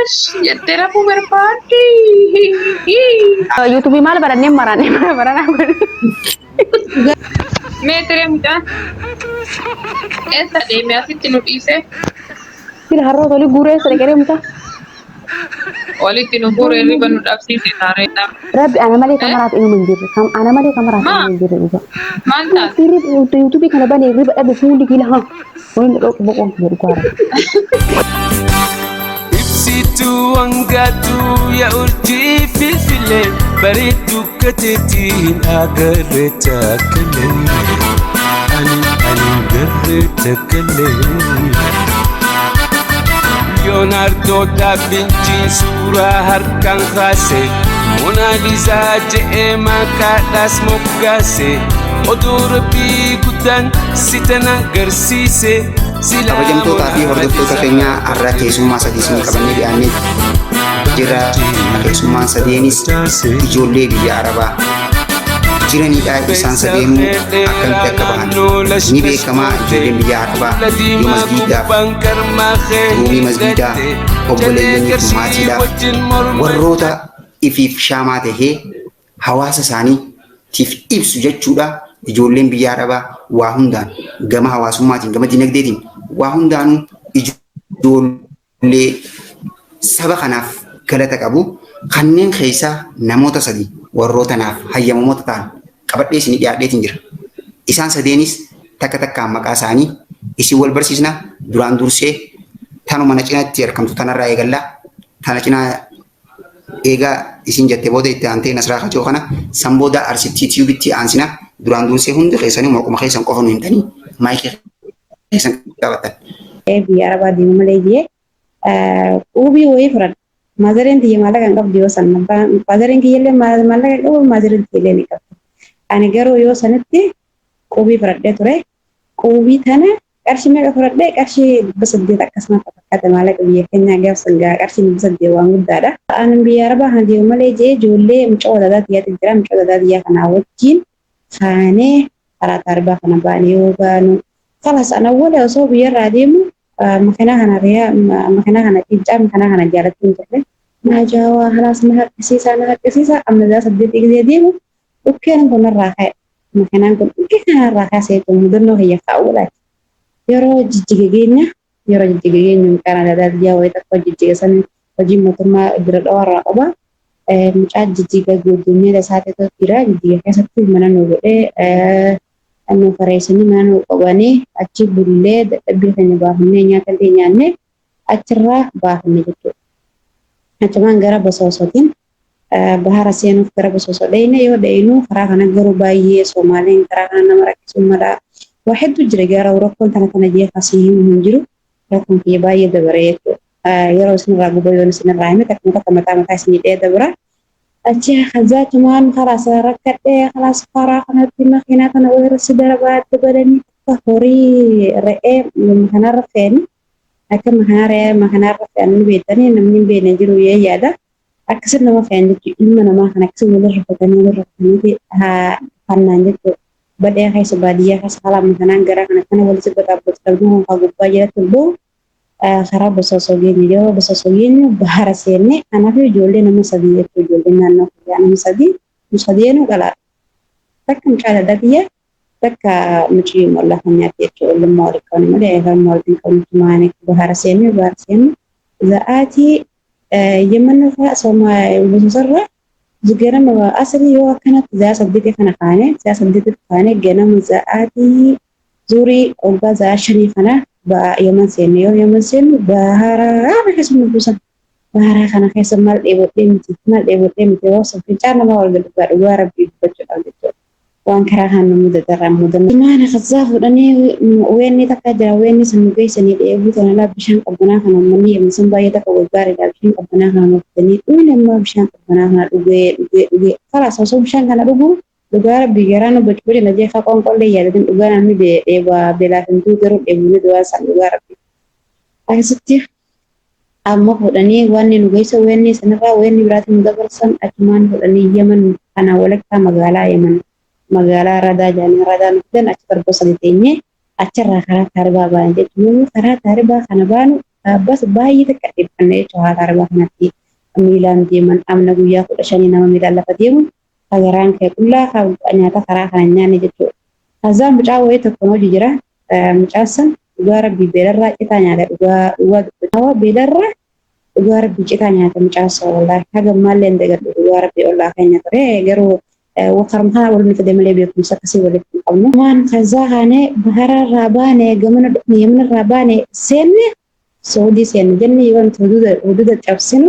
Jettee rafuu barbaaddi. Yuutuubii maal barannee maraannee bara baranaa godhu. Mee tiree mucaan eessa deeme asitti nu dhiise? Sila harroota olii guuree sana garee mucaa. Walitti nu guuree riba nu dhabsiise taaree. Rabbi ana malee kamaraaf inuma hin jirre. Ana malee kamaraaf Maa? inuma hin jirre dhugaa. Maal taate? Yuutuubii kana banee riba dhabe fuulli kiila haa. Waliin dhoqu boqoon jedhu gaara. Ibsituu hangaatu yaa urjii filfilee bareedduu kateetiin agarre taakkalee ani ani garre taakkalee. Leonardo da Vinci suuraa harkaan kaase, Monaalisaa je'ee maqaadhaas moggaase, oduu rabbii guddaan si tana agarsiise. Kabajamtootaa fi hordoftoota keenya, har'a keessummaa sadii isinii qabannee dhiyaannee jirra. Keessummaan sadeenis ijoollee biyya Arabaa jiranidha. Isaan sadeenuu akkamitti akka bahan ni beekamaa. Ijoolleen biyya Arabaa yoo masgiidaaf, ruumii masgiidaa, obboleeyyaniif, maatiidhaaf warroota ifiif shaamaa tahee hawaasa isaaniitiif ibsu jechuudha. Ijoolleen biyya Arabaa waa hundaan gama hawaasummaatiin, gama dinagdeetiin, waa hundaanuu ijoollee saba kanaaf galata qabu. Kanneen keessaa namoota sadi warroota naaf hayyamamoota ta'an qabadhee isinii dhiyaadheetiin jira. Isaan sadeenis takka takkaan maqaa isaanii isin wal barsiisna. Duraan dursee tanuma na cinaatti argamtu tanarraa eegallaa. Tana cinaa eegaa isin jette booda itti aantee Nasraa Kajoo kana, san booda Arsittii Tiyuubitti aansina. Duraan dursee hundi keessanii maquma keessan qofa nu himtanii maayikii keessan qabattan. Biyya Arabaa deemu malee jee quubii wayii fudhadha. Maazareen tiyya maallaqa hin qabdu yoo san. Maazareen kiyyallee maallaqa hin qabu, maazareen tiyyallee ni qabdu. Ani garuu yoo sanitti quubii fudhadhee ture. Quubii tana qarshii meeqa fudhadhee? Qarshii 800 akkasuma fakkaata, maallaqa biyya keenyaa gaaf san gaa qarshii 800 waan guddaadha. Ani biyya Arabaa kana deemu malee jee ijoollee mucaa daadaa tiyyaatti jira. Mucaa daadaa tiyyaa kanaa wajjin kaanee karaa taarbaa kana baane. Yoo baanu kalas ana wala osoo biyyarraa deemu makinaa kana riyaa, makinaa kana cincaa, makinaa kana jaalachuu hin turre. Najaawaa halaas na haqqisiisaa, na haqqisiisaa. Amma zaa 8 gisee deemu dhukkeen kun narraa ka'e. Makinaan kun dhukkee kanarraa kaasee mudannoo kiyya kaa'uudhaati. Yeroo jijjiga geenya, yeroo jijjiga geenyu mucaan adda addaa wayii tokko jijjiga san hojii mootummaa bira dhawarraa qaba. Mucaa jijjiga guutummeeta isaatiitu jira. Jijjiga keessatti mana nu godhee, nu fareessanii, mana nu qabanii, achi bullee, dadhabbii keenya baafannee, nyaata illee nyaannee achirraa baafanne jechuudha. Achumaan gara Bosoosootiin bahara seenuuf gara Bosoosoo dhayne. Yoo dhaynu karaa kana garuu baay'ee Soomaaliin karaa kana nama rakkisuu mala waa hedduu jira. Gara rakkoon tana tana jee kasii himu hin jiru. Rakkoon kiyya baay'ee dabare jechuudha. Yeroo isinirraa guba yoon isinirraa hime takkuma takka mataa mataa isinii dhee dabra. Achi hazaatumaan kalaas rakkadhee, kalaas karaa kanatti makiinaa kana wayirra si darbaa dabalanii akka horii re'ee makiinaarra fe'anii, akka makiinaa re'ee makiinaarra fe'an ni beektanii, namni hin beekne jiru yee yaada. Akkasitti nama fe'an jechuudha. Ilma namaa kana akkasii walirra rufatanii, walirra rufatanii haa fannaan jechuudha. Badhee keessa, baadiyyaa keessa kalaa makiinaan gara kana kana walitti baxaabbatu dhabduu kan gubbaa jalatti ol ba'u karaa Bosoosoo geenye. Yeroo Bosoosoo geenyu bahara seenne. Kanaaf ijoollee nama sadii jechuudha. Ijoollee naannoo kiyyaa nama sadii, nu sadeenuu qalaadha. Takka mucaa adda tiyya, takka mucii mollaa kan nyaatti jechuudha. Ollummaa waliin qabnu malee harma waliin qabnu maani bahara seenne. Bahara seenne za'aatii Yemen irraa Bosoosarraa ganama asrii yoo akkanatti za'a 8 kana kaane, za'a 8tti kaane, ganama za'aatii zuurii waggaa za'a 5 kana Yemen seenne. Yoo Yemen seennu baharaa keessa nu buusan. Baharaa kana keessa maal dheebodhee miti, maal dheebodhee miti, yoo fincaan nama wal dhugaa dhugaa rabbii dubbachuudhaaf jechuudha. Waan karaa kan nu mudatarraa mudannu. Maana kazzaa fuudhanii weenni takka jira, weenni san nu geessanii, dheebuu tana laa bishaan qabbanaa kana uummanni Yemen sun baay'ee takka gaariidha. Bishaan qabbanaa kana nu fidanii dhugni, ammaa bishaan qabbanaa kana dhugee dhugee dhugee kalaas osoo bishaan kana dhuguu dhugaa rabbii garaa nu boci na jeeqa, qoonqollee yaadatin dhugaa namni dheebaa beelaaf hin du'u, garuu dheebuun du'aa san dhugaa rabbii. Akkasitti amma fuudhanii wanni nu geessa weenni sanirraa weenni biraatti nu dabarsan. Achumaan fuudhanii Yemen kana walakkaa magaalaa Yemen magaalaa Radaa jedhanii Radaa nu fidan. Achi torba 3 teenyee achirraa karaa taaribaa baane jechuudha. Karaa taaribaa kana baanu bas baay'ee takka dhibba. dhufne jechuudha haala arabaa kanatti miilaan deeman amna guyyaa 15 nama miilaan lafa deemu garaan kee qullaa nyaata karaa kana nyaanne jechuudha. Kazaa mucaa wayii tokko hojii jira. Mucaan san dhugaa rabbii beelarraa citaa nyaata dhugaa dhugaa dubbata. Beelarraa dhugaa rabbii citaa nyaata mucaan san wallaahi haga maallee hin dagadhu dhugaa rabbii ollaa keenya ture garuu wakarma kana waliin fide malee beekumsa akkasii walitti hin qabnu. Waan kazaa kaanee bahararraa baane gamana dhufne yamanarraa baane seenne Saudii seenne jenne yoo nuti huduuda cabsinu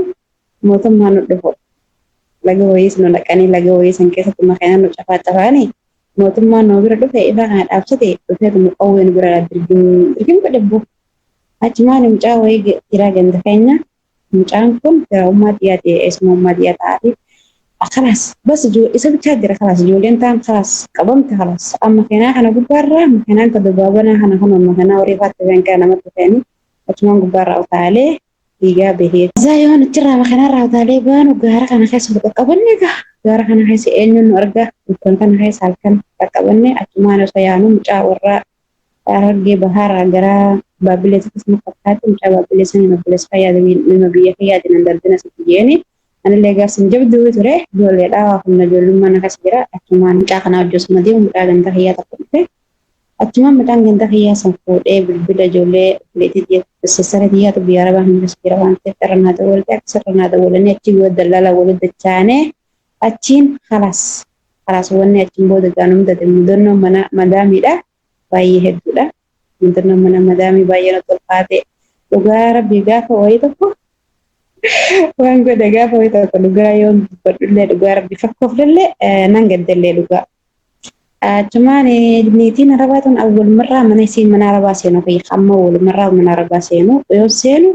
mootummaan nu dhufu. Laga wayiis nu dhaqanii laga wayii san keessatti makiinaa nu cafaa cafaanii mootummaan nu bira dhufe ifaa kana dhaabsate dhufeetu nu qawwee nu bira dirgim dirgim godhe bu. Achumaan mucaa wayii jira ganda keenya mucaan kun fira dhiyaate eessummaa dhiyaa ta'aati. خلاص بس جو isa bichaa jira خلاص ijoolleen ta'an خلاص qabamte خلاص amma makiinaa kana gubbaarraa makiinaan ta dubaabana kana kun makiinaa horii faatti fe'an kana namatti fe'anii achumaan gubbaarraa utaalee fiigaa bahee. Isaa yoo nuti irraa makiinaarraa utaalee baanu gaara kana keessa qaqqabanne egaa gaara kana keessa eenyuun nu argaa dukkan kana keessa halkan qaqqabanne achumaan osoo yaanu mucaa warraa Harargee bahaarraa gara Baabbilee akkasuma fakkaatti mucaa Baabbilee sanii obboleessa fayyaa nama biyya fayyaatiin hin darbina sitti jeeni. Anillee gaafsan jabduu ture ijoolleedhaa waa humna ijoollummaa na keessa jira achumaan mucaa kana hojjesuma deemu mucaa ganda fayyaa tokko dhufe achumaan mucaan ganda fayyaa san fuudhee bilbila ijoollee obboleettii sassara xiyyaatu biyya arabaa hin keessa jira waan ta'eef irra naa dawwalte akka sirra naa dawwalanii achi yoo dallala walitti dachaanee achiin khalaas khalaas wanni achiin booda gaanum dade mudannoo mana madaamiidha baay'ee hedduudha mudannoo mana madaamii baay'ee na tolfaate dhugaa rabbii gaafa wayii tokko waan godhe gaafa wayii tokko dhugaa yoo dubbadhullee dhugaa rabbi fakkooflellee nan gaddallee dhugaa. Achumaan niitiin arabaa tun awwalumarraa mana isii mana arabaa seenu kiyya amma awwalumarraa mana arabaa seenu yoo seenu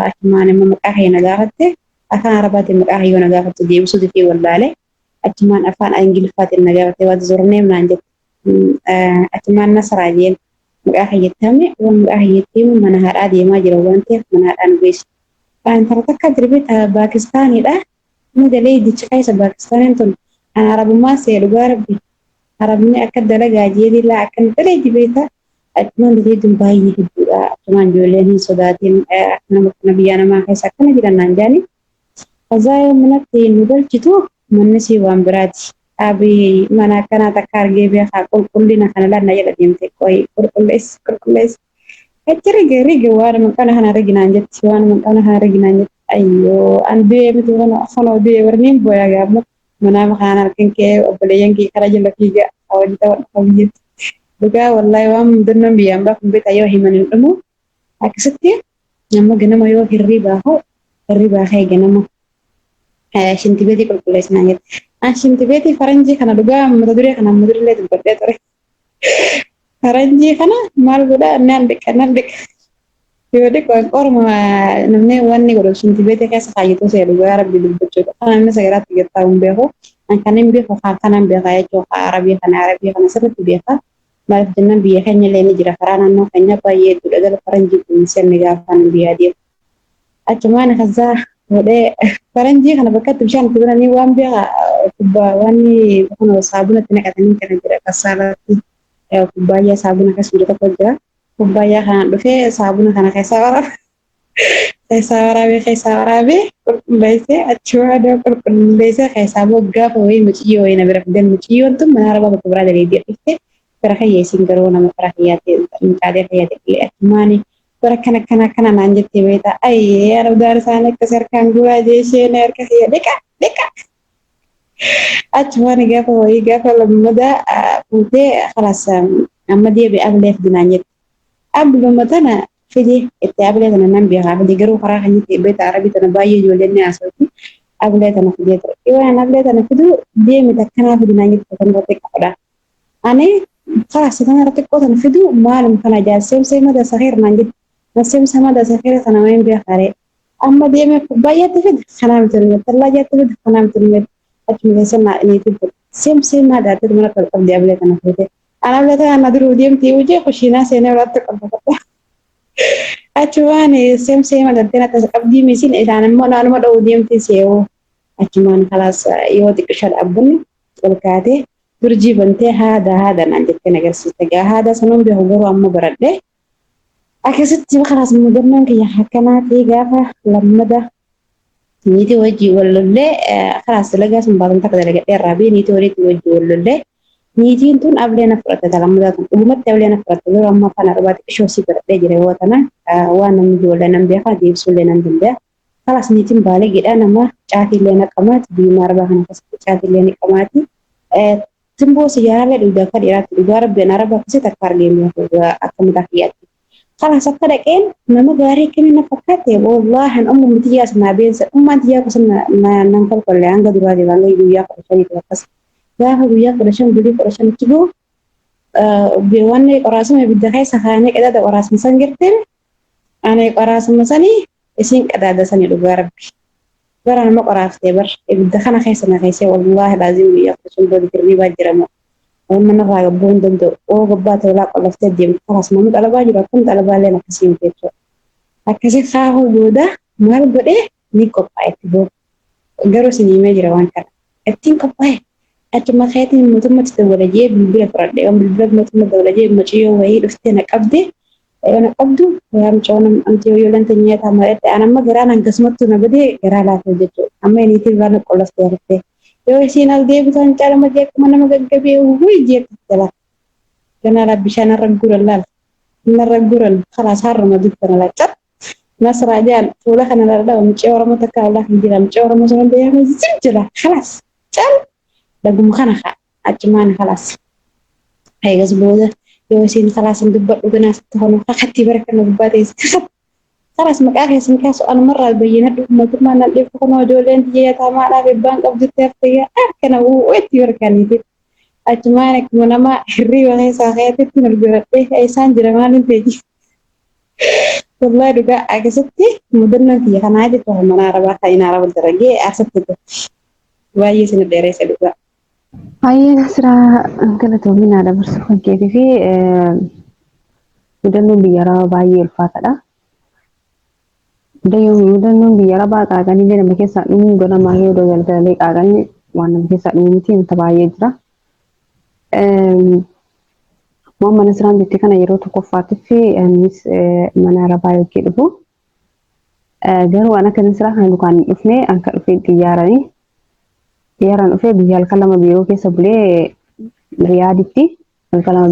achumaan immoo maqaa kiyya na gaafatte afaan arabaatiin maqaa kiyya na gaafatte deebisuu difee wallaale achumaan afaan ingiliffaatiin na gaafatte waan zorneem naan jette achumaan Nasraa jeen maqaa kiyyatti hime waan maqaa kiyyatti himu mana haadhaa deemaa jira waan ta'eef mana haadhaa nu geessu. Intala takka jirbi Paakistaanidha. Inni dalee dicha keessa Paakistaaniin tun an arabummaa see dhugaa rabbi. Arabni akka dalagaa jeedilaa akka dalee jibeeta. Achumaan dalee baay'ee hedduudha. Achumaan ijoolleen hin sodaatin akka nama kana biyya namaa keessa akkana jiran naan jaani. Kazaa yoo manatti nu galchitu manni sii waan biraati. Dhaabii mana akkanaa takka argee beekaa qulqullina kana laanna jedha deemte qoyi qulqulleessi qulqulleessi. Achi rige rige waan maqaan kana riginaan jetti waan maqaan kana riginaan jetti ayyoo an du'ee miti kana du'ee warreen booya gaama mana maqaan harkan kee obboleeyyan kee karaa jala fiiga hojii ta'uu hojjetti. Dhugaa wallaahi waan mudannoon biyyaan baa kun beektaa yoo himan hin dhumu akkasitti nama ganama yoo hirribaa hoo hirribaa kee ganama shintibeetii qulqulleessinaan jetti. An shintibeetii faranjii kana dhugaa mata duree kana mata duree dubbadhee ture. Faranjii kana maal godhaa naan dhiqa naan dhiqa. Yoo dhiqu qorma namni wanni godhu shintibeetii keessa kaayyatu see dhugaa rabbi dubbachuudha. Kana namni sagaraatti gattaa hin beeku. An kan hin beeku kanan beekaa jechuudha. Arabii kana arabii kana sirriitti beekaa. Maaliif jennaan biyya keenya illee ni jira karaa naannoo keenya baay'ee hedduudha gala faranjii kun sirni gaafa biyya adeemu. Achumaan kasaa godhee faranjii kana bakka itti bishaan itti bananii waan beekaa kubbaa waan kun saabunatti naqatanii kana jira kasaalatti kubbaayyaa saabuna keessa jiru tokko jira. Kubbaayyaa kana dhufee saabuna kana keessaa waraabee keessaa waraabee keessaa waraabee qulqulleessee achi waadoo qulqulleessee keessaa gaafa wayii muciyyoo wayii na bira fidan muciyyoon tun mana arabaa bakka biraa daleedee dhufte fira kiyya garuu nama fira kiyyaatti mucaalee kiyyaatti illee achumaani bara kana kana kana naan jettee beektaa ayyee arabdaan isaanii akkas harkaan guuraa jee isheen harka kiyya dhiqa dhiqa. Achumaan gaafa wayii gaafa lammadaa fuutee khalaas amma deebi'e ablee fidinaan jette. Abluma tana fide itti ablee tana nan beekaa fide garuu karaa keenyatti beektaa arabii tana baay'ee ijoolleen ni haasawti. Ablee tana fidee ture. Waan ablee tana fiduu deemi takkanaa fidinaan jette kan irratti qabadha. Ani khalaas kana irratti xiqqoo tana fiduu maalum kana jaarseemsee mada saxiir naan jette. Naseemsa mada saxiir kana waan beekaaree. Amma deemee kubbaayyaatti fide kanaa miti nuti tallaajaatti fide kanaa miti nuti achuma keessa niitii fide. Seemsee madaatti mana qabdee ablee kana fuute. Ana ablee tana na duruu deemtee hojii kushiinaa seenee walaatti qabata. Achumaan seemsee madaatti na tasa qabdii misiin isaan immoo naanuma dha'uu deemtee seewoo. Achumaan khalaas yoo xiqqisha dhaabbanni ol kaatee durjii bantee haada haada naan jettee na agarsiiste. Gaa haada sanuun beeku garuu amma baradhee Akkasitti kalaas mudannoon kiyya akkanaa ta'e gaafa lammada niitii wajjii wal lollee kalaas dalagaa sun baatan takka dalagadhee irraa bee niitii walitti wajjii wal lollee niitiin tun ablee na fudhatte lammadaa tun dhugumatti ablee na fudhatte garuu amma afaan arabaa xiqqishoo si godhadhee jira yoo tana waan namni ijoollee nan beekaa deebisuullee nan danda'a. Kalaas niitiin baalee gedhaa nama caatiillee naqamaati biyya arabaa kana keessatti caatiillee naqamaati. Timboo sigaaraallee dhugaa akka dhiiraatti dhugaa rabbiin arabaa keessatti akka arginu akka mataa kiyyaatti. Kalaas akka dhaqeen nama gaarii akkamiin na fakkaate wallaahi an umma tiyyaas naa beensa ummaan tiyyaa kusan nan kolkolle hanga duraa jira hanga guyyaa 15 akkas. Gaafa guyyaa 15 bulii 15tti ga'u wanni qoraasuma ibidda keessa kaa'anii qadaada qoraasuma san girteen ani qoraasuma sanii isiin qadaada sanii dhugaa rabbi. Bara nama qoraaftee bar ibidda kana keessa na keessee wallaahi laazim guyyaa 15 booda hirriibaa jiramu. Waan narraa gabbuu hin danda'u. Oo gabbaa toolaa qollaftee deemtu. Kalaas namni xalabaa jiru akkuma xalabaallee akkasii miti jechuudha. Akkasii kaahuu booda maal godhee ni qophaa'e itti booda. Garuu isin himee jira waan kana. Ittiin qophaa'e. Achuma keetiin mootummatti dawwala jee bilbila fudhadhe. Waan bilbila mootummaa dawwala jee mucayyoo wayii dhuftee na qabde. Yoo na qabdu yaa mucaa namti yoo lanta nyaataa malee an amma garaan hangasumatti na badee garaa laafee jechuudha. Amma iniitiin waan qollaftee haftee. Yoo isiin al deebisan caalama jee akkuma nama gaggabee wuyi jeetti jala. Ganaa la bishaan irra guuran laal. Narra guuran khalaas harruma dukkana la cat. Nasraa jaan fuula kana la dhawa mucaa Oromoo takka Allah hin jira mucaa Oromoo sana deemee zim jira khalaas cal dhaguma kana haa achumaan khalaas. Eegas booda yoo isiin khalaas hin dubbadhu ganaa sitti honu kakatti bara kana gubbaa teessi khalaas maqaa keessan kaasu anumarraa bayyinadhu mootummaan nan dhiibbu kunoo ijoolleen tiyya yataamaadhaaf ebbaan qabdutti haftee akkana itti barkaaniiti. Achumaan akkuma nama hirriiba keessaa keetti nurguradhee isaan jira maaliin ta'e. Wallahi dhugaa akkasitti mudannoon kiyya kanaa jechuudha mana arabaa kan inni araba daragee asatti baay'ee isin dheeressa dhugaa. Baay'ee Nasraa galatoominaa dabarsuu kan keetii fi mudannoon biyya arabaa baay'ee ulfaataadha. Mudannoon biyya arabaa qaaqanii illee nama keessaa dhumuu ganamaa yoo galgalee qaaqanii waan nama keessaa dhumuu miti wanta baay'ee jira. Waan mana siraan jette kana yeroo tokkoffaatiif anis mana arabaa yookiin dhufu. Garuu waan akka Nasraa kana dukaan hin dhufne akka dhufee xiyyaarani. Xiyyaaraan dhufee guyyaa halkan lama biiroo keessa bulee Riyaaditti halkan lama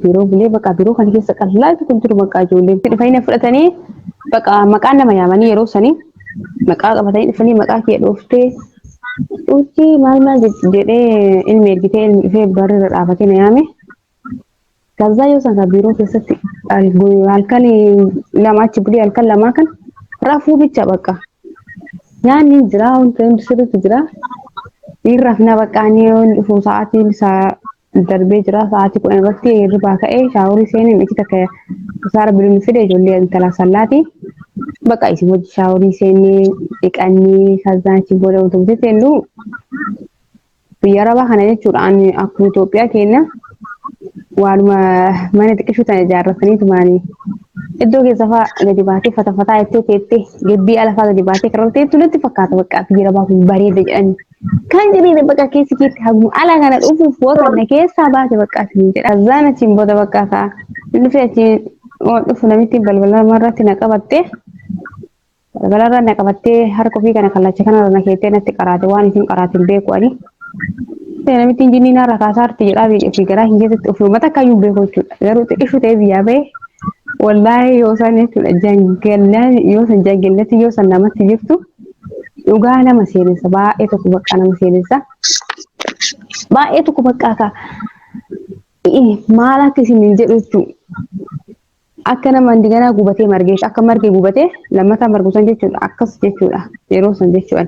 biiroo bulee bakka biiroo kana keessa qal'aa tokko jiru bakka ijoolleen dhufanii na fudhatanii bakka maqaan nama yaamanii yeroo sanii maqaa qabatanii dhufanii maqaa kiyya dhooftee dhufti maal maal jedhee ilmi ergitee ilmi dhufee barreerra dhaabatee na yaame. Gaazaa yoo san biiroo keessatti halkan lama achi bulee halkan lamaa kan rafuu bicha bakka. Nyaanni jira wanti hundi sirriitti jira. Rafna bakka inni dhufu sa'aatiin isaa darbee jira sa'aatii 10 irratti hirribaa ka'ee shaaworii seenee miti takka saara biluun fide ijoollee intala sallaati. Bakka isin hojii shaaworii seenee dhiqannee kazzaa achi booda wanti hundi seennu biyya arabaa kana jechuudha. Ani akkuma Itoophiyaa keenya waanuma mana xiqqishuu tana ijaarratanii tumaanii iddoo keessa fa'aa gadi baatee fatafataa jettee teettee gabbii ala fa'aa gadi baatee karaa teettu natti fakkaata bakka biyya arabaa kun bareeda jedhanii. Kan jedhee bakka keessi keetti haguma ala kana dhufuuf waan keessaa baate bakka asiin jedha. Azaan achiin booda bakka ta'a. Dhufee achiin waan dhufu namitti balbala irratti na qabattee balbala irra na qabattee harka ofii kana kallacha kanarra na keettee natti qaraate waan isin qaraate hin beeku ani. Namitti injinii narra kaasaa harti jedhaa ofii garaa hin keessatti ofii uummata akkayyuu beeku jechuudha. Garuu xiqqishuu ta'ee biyyaa ba'e wallaahi yoo isaan jechuudha jangallaan yoo san jangallatti yoo san namatti jirtu dhugaa nama seenessa baay'ee tokko bakka nama seenessa. Baay'ee tokko bakka akka maal akka isin hin jedhu jechuudha. Akka nama handiganaa gubatee margee akka margee gubatee lammataa margu san jechuudha akkas jechuudha yeroo san jechuudha.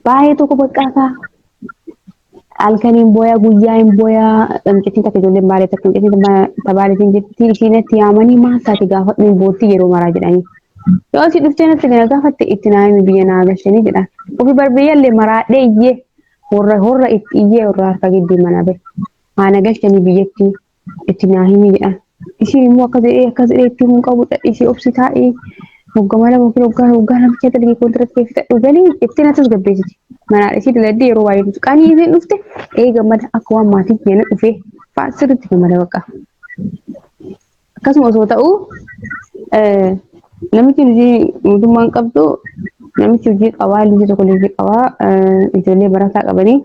Baay'ee tokko bakka akka halkaniin booyaa guyyaa hin booyaa dhamcittiin takka ijoolleen baalee takka dhamcittiin tabaaleetiin jirti isiin itti yaamanii maal taate gaafadhu hin boottii yeroo maraa jedhanii. Yoo asii dhuftee natti kana gaafatte itti naa himi biyya naa galchanii jedhan. Ofii barbiyyallee maraadhee iyyee horra horra itti iyyee horra harka gidduu mana bahe. Haana galchanii biyyatti itti naa himi jedhan. Isiin immoo akkas jedhee akkas jedhee itti himuu qabu isii obsi taa'ee hoggaa lama yookiin hoggaa hoggaa lama keessa dalgee kontiraatti fixadhu galii itti na tasgabbeessiti. Manaa isii daladdee yeroo baay'ee dhuftu. Qanii isiin dhufte ee gammada akka waan maatii kiyya na dhufee fa'a sirriitti gammada bakka. Akkasuma osoo ta'uu Namichi hojii mootummaan qabdu, namichi hojii qabaa, liji tokko hojii qabaa, ijoollee barataa qabanii.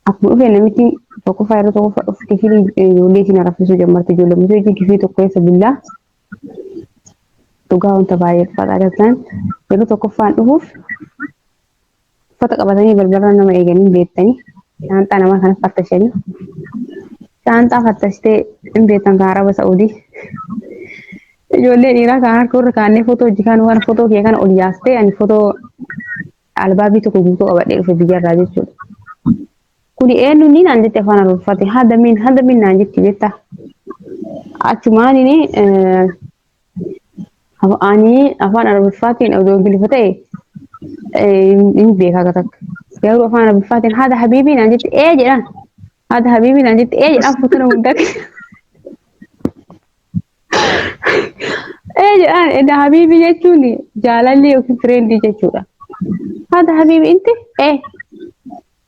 Akkuma dhufe namichi tokkoffaa yeroo tokkoffaa dhufu kifilii ijoollee isiin raffisuu jammarti. Ijoollee mutuu hojii kifilii tokko keessa bullaa. Dhugaa wanta baay'ee ulfaataa galtan yeroo tokkoffaan dhufuuf uffata qabatanii balbala nama eeganii beektanii shaanxaa namaa kana fattashanii shaanxaa fattashtee hin beektan kan Araba Sa'uudii. Ijoollee dhiiraa kan harka warra kaannee footoo hojii kan waan footoo kee kana ol yaastee ani footoo albaabii tokko guutuu qabadhee dhufe biyyarraa jechuudha. Kuni eenyu ni naan jette afaan Oromoffate hada min hada min naan jetti beektaa. Achumaan inni ani afaan Arabiffaatiin odoo Ingiliffa ta'e hin beekaa akka takka. Garuu afaan Arabiffaatiin haada habiibii naan jette ee jedhaan. Haada habiibii naan jette ee jedhaan footoo nama hundaa ee jedhaan edda habiibii jechuun jaalallee yookiin fireendii jechuudha. Haada habiibii inti ee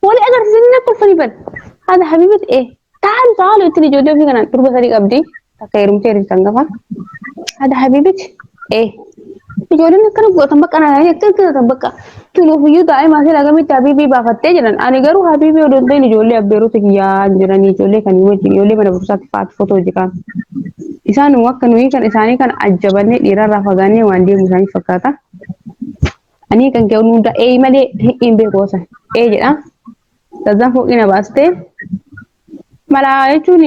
wali agarsiisanii na kolfanii bal. Haada habiibii ee taalu taalu ittiin ijoollee ofii kanaan durba sadii qabdi takka heerumtee jirti hangafa. Haada habiibii ee ijoolleen akkana godhatan bakka naa akkana godhatan bakka tun ofiyyuu daa'ima asii lagamitti habiibii baafattee jedhan ani garuu habiibii odoo hin ta'in ijoollee abbeerota kiyyaa jiranii ijoollee kan wajjin ijoollee mana barumsaatti fa'aatti footoo hojii kaan. Isaan akka nuyi kan isaanii kan ajjabannee dhiirarraa fagaannee waan deemu isaanii fakkaata. Ani kan kee hunda ee malee hin beeku osa ee jedha. Gazzaan fooqii na baastee mala jechuun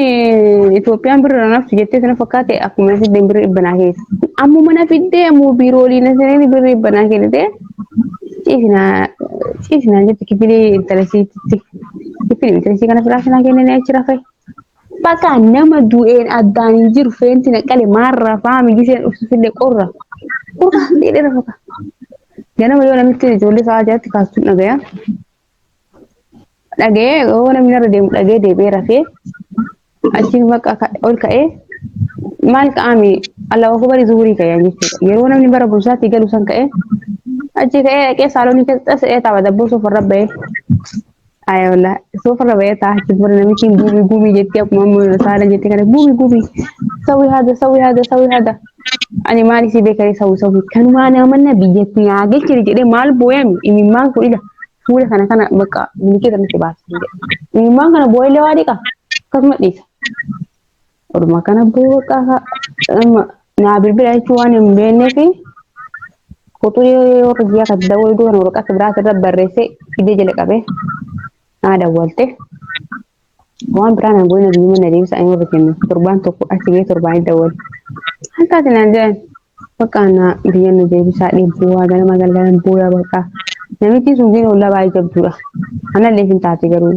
Itoophiyaan birra naftu jettee sana fakkaate akkuma na fiddeen birri dhibba naa keessa. Ammuma na fiddee ammoo biiroolii na seenee birri dhibba naa kennite ciisinaa ciisinaa jetti kifilii intalasiitti kifilii intalasii kana firaasha naa kennine achi rafee. Bakka nama du'een addaan hin jiru feenti na qale maal rafaa migiseen dhufsifillee qorra. Qorra dheedhee rafa. Ganama yoo namitti ijoollee sa'a jaatti kaastuun dhagaya. Dhaga'ee yoo namni irra deemu dhaga'ee deebi'ee rafee achiin bakka ol ka'ee maal ka'ame Allahu akbar zuhurii ka'ee jechuudha. Yeroo namni bara barumsaatti galu san ka'ee achi ka'ee dhaqee saaloonii keessa xasee tapha dabboo soofarra ba'ee. Ayi wallah soofarra ba'ee ta'a achi bira namichi guumii guumii jettee akkuma amma saala jettee kana guumii guumii sawwi haada sawwi haada sawwi haada. Ani maal isii beekanii sawwi sawwi kanumaa namanna biyyatti naa galchine jedhee maal booyame imimmaan kun ila fuula kana kana bakka milikeeta nutti baasa jedhe. Imimmaan kana booyillee waa dhiqa akkasuma dhiisa. Orma kana booqa naa bilbila jechuun waan hin beekneef qoxuu warra biyyaa kan dawwal kana waraqaa biraa asirra barreessee fidee jala qabee naa dawwalte. Waan biraa naan godina biyyuma na deebisa ani warra kennu torbaan tokko achi gahee torbaan dawwale. Halkaati naan jedhan bakka na biyya nu deebisaa dhiibbuu waa ganama galgalan booyaa bakka. Namichi sun gina ollaa baay'ee jabduudha. Anallee hin taate garuu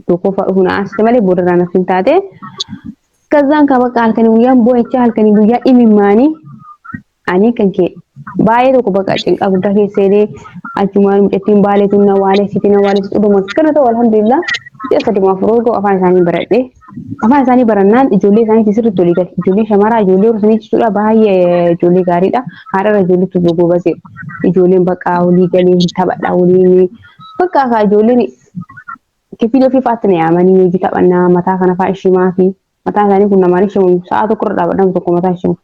tokkoffaa dhufu na aasite malee boodarraa naaf hin taate. Kazaan ka bakka halkanii guyyaan boo'ichaa halkanii guyyaa imimmaanii ani kan kee baay'ee tokko bakka cinqaa guddaa keessa seenee achumaan mucattiin baalee tun na waalee sitti na waalee sitti dhuma kana ta'u alhamdulillah ji'a sadii afur erga afaan isaanii baradhee afaan isaanii barannaan ijoollee isaanii sirriitti olii gale ijoollee shamaraa ijoollee horsanii jechuudha baay'ee ijoollee gaariidha haadharra ijoollee tubboo gobaseedha ijoolleen bakka olii galee taphadha olii bakka akka ijoolleen kifilii ofii fa'aatti na yaamanii hojii taphannaa mataa kana fa'aa ishimaa fi mataa isaanii kun namaan ishimu sa'a tokko irra dhaabadha tokko mataa ishimu.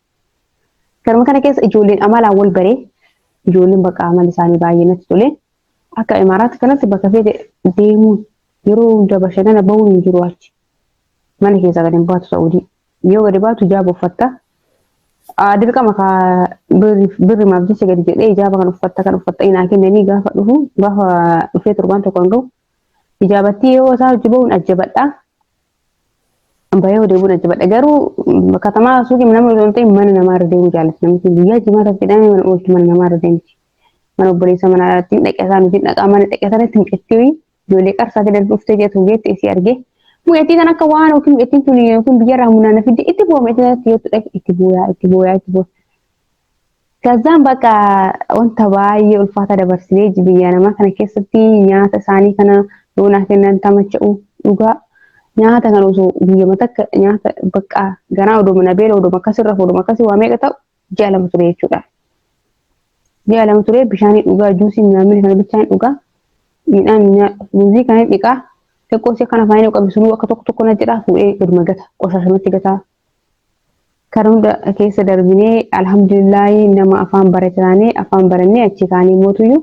Garuma kana keessa ijoolleen amalaan wal baree ijoolleen bakka amalli isaanii baay'ee natti tole. Akka imaaraatti kanatti bakka feete deemuun yeroo hunda bashannana bahuun hin jiru achi. Mana keessaa gadi hin baatu Saa'udii. Yoo gadi baatu ijaaba uffatta. Dirqama birrimaaf jecha gadi jedhee ijaaba kan uffatta kan uffatta inaa kennanii gaafa dhufu gaafa dhufee torbaan tokko hin gahu. Ijaabattii yoo isaa hojii bahuun ajjabadha. Bahee deemuun ajjabadha. Garuu katamaa suuqii nama osoo hin ta'in mana namaa irra deemuu jaallata. Namni guyyaa jimaa tokko jedhamee mana oolchu mana namaa irra deemti. Mana obboleessa mana irratti dhaqee isaan hojii dhaqaa mana dhaqee sanatti mucattii ijoollee qarsaa fidan dhuftee jettu geette isii argee. Mucattii tan akka waan yookiin mucattiin tun yookiin biyyarraa humnaan na fidde itti bu'a mucattii sanatti yoo dhaqe itti bu'aa itti bu'aa itti bu'aa. Kazaan bakka wanta baay'ee ulfaata dabarsinee biyya namaa kana keessatti nyaata isaanii kana yoo naa kennan tamacha'u dhugaa nyaata kana osoo guyyama takka nyaata bakka ganaa oduma na beela oduma akkasirra oduma akkasii waa meeqa ta'u ji'a lama ture jechuudha. Ji'a lama ture bishaanii dhugaa juusii nyaamni kana bichaan dhugaa midhaan muuzii kana dhiqaa xiqqoo ishee kana faayina qabu sunuu akka tokko tokko na jedhaa fuudhee gaduma gata qoshashamatti gataa. Kan hunda keessa darbinee, alhamdulillaahi, nama afaan barate taanee, afaan barannee achi kaanii mootuyyuu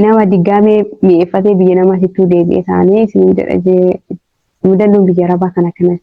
nama diggaamee mi'eeffatee biyya namaatittuu deebi'e taanee isin jedha. Mudannoon biyya arabaa kana kana.